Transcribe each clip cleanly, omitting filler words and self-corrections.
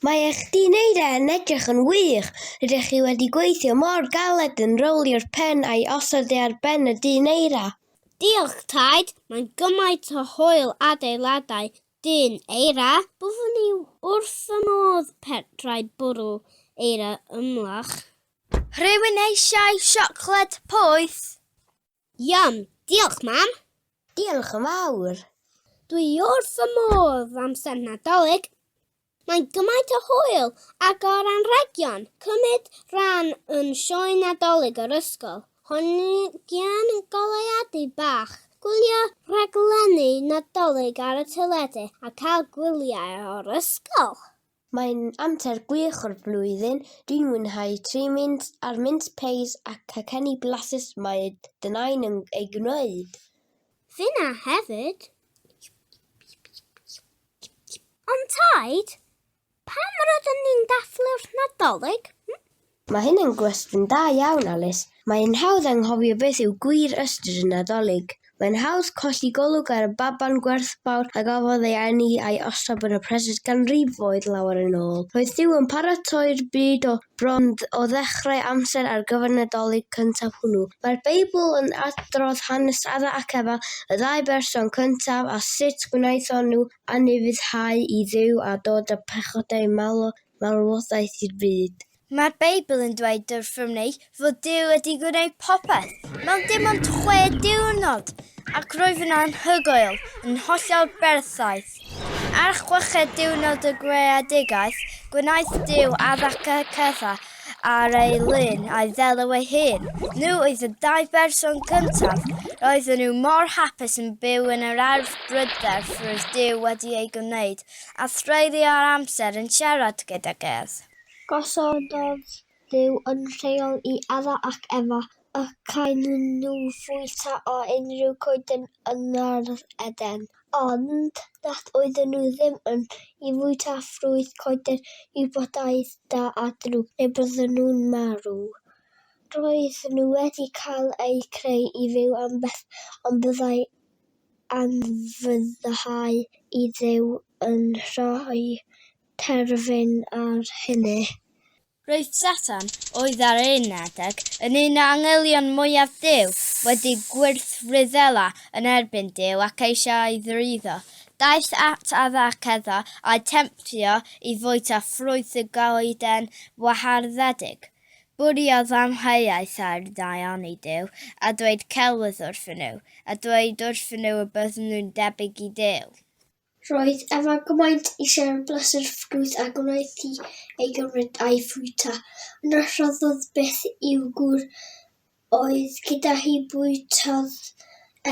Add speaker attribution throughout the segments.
Speaker 1: Mae eich dyn eira yn edrych yn wych! Rydych chi wedi gweithio mor galed yn rowlio'r pen a'i osod e ar ben y dyn eira.
Speaker 2: Diolch, Taid! Mae'n gymaint o hwyl adeiladau dyn eira. Byddwn i wrth fy modd petai bwrw eira ymlach.
Speaker 3: Rhywun eisiau siocled poeth?
Speaker 2: Yum! Diolch, Mam!
Speaker 1: Diolch yn fawr!
Speaker 2: Dwi wrth fy modd amser Nadolig. Mae'n gymaint o hwyl agor anrhegion, cymryd rhan yn sioe Nadolig yr ysgol, hongian goleuadau bach, gwylio rhaglenni Nadolig ar y teledu a cael gwyliau o'r ysgol.
Speaker 1: Mae'n amser gwych o'r flwyddyn. Dwi'n mwynhau trimins a'r mince pies a cacenni blasus mae dy nain yn eu gwneud.
Speaker 2: Finna hefyd. Ond taid, pam rydyn ni'n dathlu'r Nadolig? Hm?
Speaker 1: Mae hyn yn gwestiwn da iawn, Alys. Mae'n hawdd anghofio beth yw gwir ystyr y Nadolig. Mae'n hawdd colli golwg ar y baban gwerthfawr a gafodd ei eni a'i osod yn y presys ganrifoedd lawer yn ôl. Roedd Duw yn paratoi'r byd o bron o ddechrau amser ar gyfer Nadolig cyntaf hwnnw. Mae'r Beibl yn adrodd hanes Adda ac Efa, y ddau berson cyntaf, a sut gwnaethon nhw anufuddhau i Dduw a dod â phechodau marwolaeth i'r byd.
Speaker 3: Mae'r Beibl yn dweud wrthym ni fod Duw wedi gwneud popeth mewn dim ond 6 diwrnod, ac roedd yn anhygoel, yn hollol berffaith. Ar chweched diwrnod y greadigaeth, gwnaeth Duw Adda ac Efa ar ei lun a'i ddelw ei hun. Nhw oedd y ddau berson cyntaf. Roedden nhw mor hapus yn byw yn yr ardd brydferth roedd Duw wedi ei gwneud, a threulio'r amser yn siarad gydag ef.
Speaker 4: Gosododd Dduw yn rheol i Adda ac Efa y caen nhw fwyta o unrhyw goeden yn Ardd Eden, ond nad oedden nhw ddim yn i fwyta ffrwyth coeden wybodaeth da a drwg neu bydden nhw'n marw. Roedd nhw wedi cael eu creu i fyw am byth, ond byddai anufuddhau i Dduw yn rhoi terfyn ar hynny.
Speaker 3: Roedd Satan, oedd ar un adeg yn un o angylion mwyaf Duw, wedi gwrthryfela yn erbyn Duw ac eisiau ei ddruddo. Daeth at Adda ac Efa a'u temtio i fwyta ffrwyth y goeden waharddedig. Bwriodd amheuaeth ar ddaioni Duw a dweud celwydd wrthyn nhw, a dweud wrthyn nhw y bydden nhw'n debyg i Dduw.
Speaker 4: Roedd Efa gymaint eisiau'r bleser ffrwyth a gwnaeth hi ei gymryd a'i fwyta. Yna rhoddodd beth i'w gŵr oedd gyda hi bwytaodd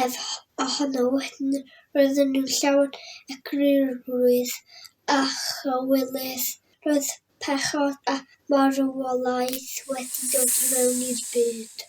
Speaker 4: ef ohono. Wedyn roedden nhw'n llawn egryrwydd a chywilydd. Roedd pechod a marwolaeth wedi dod i mewn i'r byd.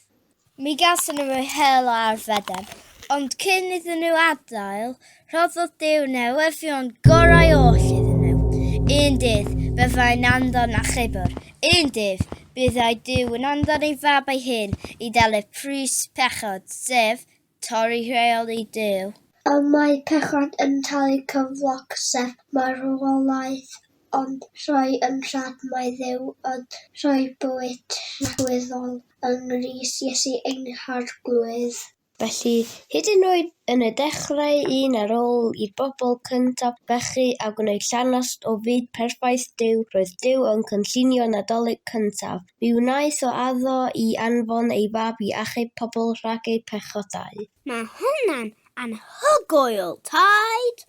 Speaker 3: Mi gawson nhw eu hela ar fedr, ond cyn iddyn nhw adael, rhoddodd Duw newyddion gorau oll iddyn nhw. Un dydd, byddai'n anfon achubwr. Un dydd, byddai Duw yn anfon ei fab ei hun i dalu pris pechod, sef torri rheoli Duw.
Speaker 4: Y mae pechod yn talu cyflog, sef marwolaeth, ond rhoi yn rhad mae Dduw yn rhoi bywyd tragwyddol yng Nghrist Iesu ein Harglwydd.
Speaker 1: Felly, hyd yn oed yn y dechrau un ar ôl i'r bobl cyntaf bechu a gwneud llanast o fyd perffaith Duw, roedd Duw yn cynllunio Nadolig cyntaf. Mi wnaeth o addo i anfon ei fab i achub pobl rhag eu pechodau.
Speaker 2: Mae hwnna'n anhygoel, Taid!